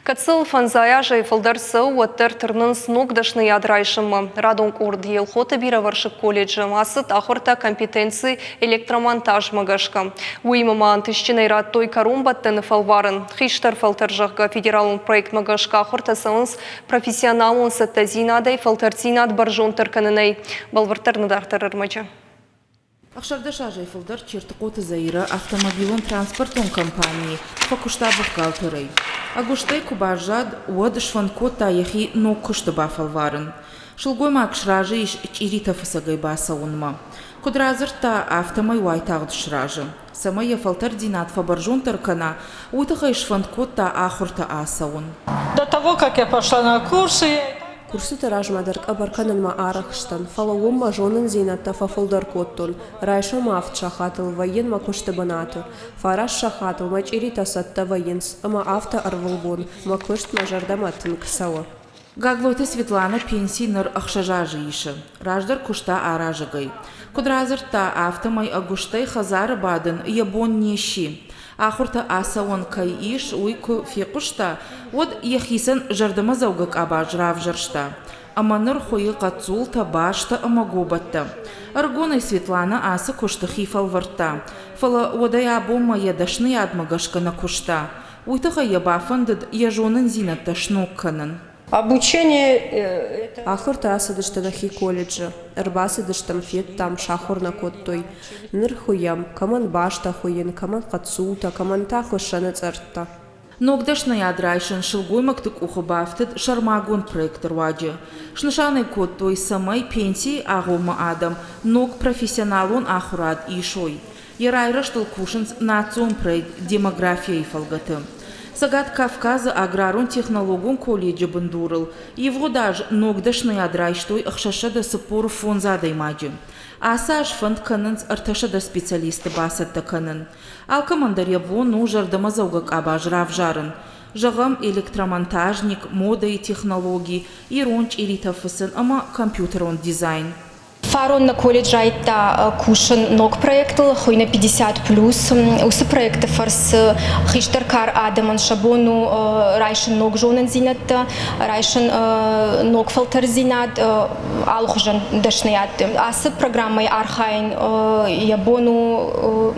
Кӕд сыл фӕндзай азӕй фылдӕр цӕуы, уӕддӕр тырнынц ног дӕсныйад райсынмӕ. Радон къорд Елхоты бирӕвӕрсыг колледжы ацыд ахуыртӕ компетенци электромонтажмӕ гӕсгӕ. Уыимӕ ма ӕнтыстджынӕй радтой кӕронбӕттӕны фӕлварӕн. Хистӕр фӕлтӕр, зӕгъгӕ, федералон проектмӕ гӕсгӕ ахуыртӕ цӕуынц профессионалон цӕттӕдзинадӕй фӕлтӕрддзинад бӕрзонддӕр кӕнынӕй. Бӕлвырддӕр нӕ дарддӕр ӕрмӕджы. 16 азӕй фылдӕр Чертыхъоты Заирӕ автомобилон-транспортон компанийы фӕкуыста бухгалтерӕй. Ӕгуыстӕй куы баззад, уӕд сфӕнд кодта йӕхи ног куысты бафӕлварын. Сылгоймаг сразы ис чъиритӕ фыцӕгӕй бацӕуынмӕ. Куыд радзырдта, афтӕмӕй уайтагъд сразы. Цӕмӕй йӕ фӕлтӕрддзинад фӕбӕрзонддӕр кӕна, уый тыххӕй сфӕнд кодта ахуырты ацӕуын. До того, как я пошла на курсы, Курсыты размӕ дӕр къӕбӕр кӕнынмӕ арӕхстӕн, фӕлӕ уым мӕ зонындзинӕдтӕ фӕфылдӕр кодтон. Райсомы авд сахатыл вӕййын мӕ куысты бынаты. Фараст сахатыл мӕ чъиритӕ цӕттӕ вӕййынц, ӕмӕ афтӕ ӕрвылбон. Мӕ куыст мӕ зӕрдӕмӕ тынг цӕуы. Гаглойты Светланӕ пенси ныр ӕхсӕз азы исы. Раздӕр куыста аразӕгӕй. Куыд радзырдта, афтӕмӕй ӕгуыстӕй хӕдзары бадын йӕ бон не сси. Ахуыртӕ ацӕуӕн кӕй ис, уый куы фехъуыста, уӕд йӕхицӕн зӕрдӕмӕдзӕугӕ къабаз равзӕрста. Ӕмӕ ныр хуыйы хъӕццултӕ, базтӕ ӕмӕ гобӕттӕ. Ӕрыгонӕй Светланӕ ацы куысты хи фӕлвӕрдта, фӕлӕ уӕдӕй абонмӕ йӕ дӕсныйадмӕ гӕсгӕ нӕ куыста. Уый тыххӕй йӕ бафӕндыд йӕ зонындзинӕдтӕ сног кӕнын. Обучение Ахуыртӕ ацыдысты нӕхи колледжы. Ӕрбацыдыстӕм, федтам, сахуыр нӕ кодтой. Ныр хуыйӕм, кӕмӕн базтӕ хуыйын, кӕмӕн хъӕццултӕ, кӕмӕн та хуыссӕны цъӕрттӕ. Ног дӕсныйад райсын сылгоймӕгты къухы бафтыд сӕрмагонд проекты руаджы. Снысан ӕй кодтой, цӕмӕй пенсийы агъоммӕ адӕм ног профессионалон ахуырад исой. Йӕ райрӕзтыл кусынц национ проект «Демография-йы фӕлгӕты. Цӕгат Кавказы аграрон-технологон колледжы бындурыл ивгъуыд аз ног дӕсныйад райстой 645 адӕймаджы. Ацы аз фӕнд кӕнынц 300 специалисты бацӕттӕ кӕнын. Алкӕмӕн дӕр йӕ бон у зӕрдӕмӕдзӕугӕ къабаз равзарын. Зӕгъӕм, электромонтажник, модӕйы технологи, ирон чъиритӕ фыцын ӕмӕ компьютерон дизайн. Фарон нӕ колледж райдыдта кусын ног проектыл, хуыйны 50 плюс. Уыцы проекты фӕрцы хистӕр кар адӕмӕн сӕ бон у райсын ног зонындзинӕдтӕ, райсын ног фӕлтӕрдзинад алыхуызон дӕсныйӕдты. Ацы программӕйы архайын йӕ бон у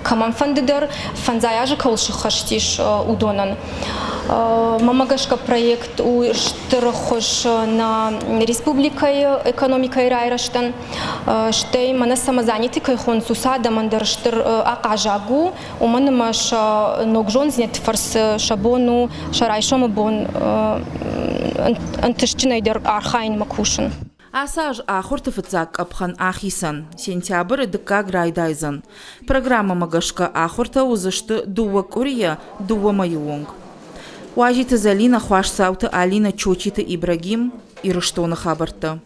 кӕмӕнфӕнды дӕр, фӕндзай азы кӕуыл сыххӕст ис, уыдонӕн. Мӕнмӕ гӕсгӕ проект у стыр ӕххуыс нӕ республикӕйы экономикӕйы райрӕзтӕн. Стӕй мӕнӕ самозаняты кӕй хонынц, уыцы адӕмӕн дӕр стыр ахъазаг у, уымӕн ӕмӕ сӕ ног зонддзинӕдты фӕрцы сӕ бон у сӕ райсомы бон ӕнтыстджынӕй дӕр архайынмӕ кусын. Ацы аз ахуырты фыццаг къӕпхӕн ахицӕн, сентябры дыккаг райдайдзӕн. Программӕмӕ гӕсгӕ ахуыртӕ уыдзысты дыууӕ къуырийӕ дыууӕ мӕйы онг. Уазиты Зӕлинӕ, Хуасдзауты Алинӕ, Чочиты Ибрагим, Ирыстоны хабӕрттӕ.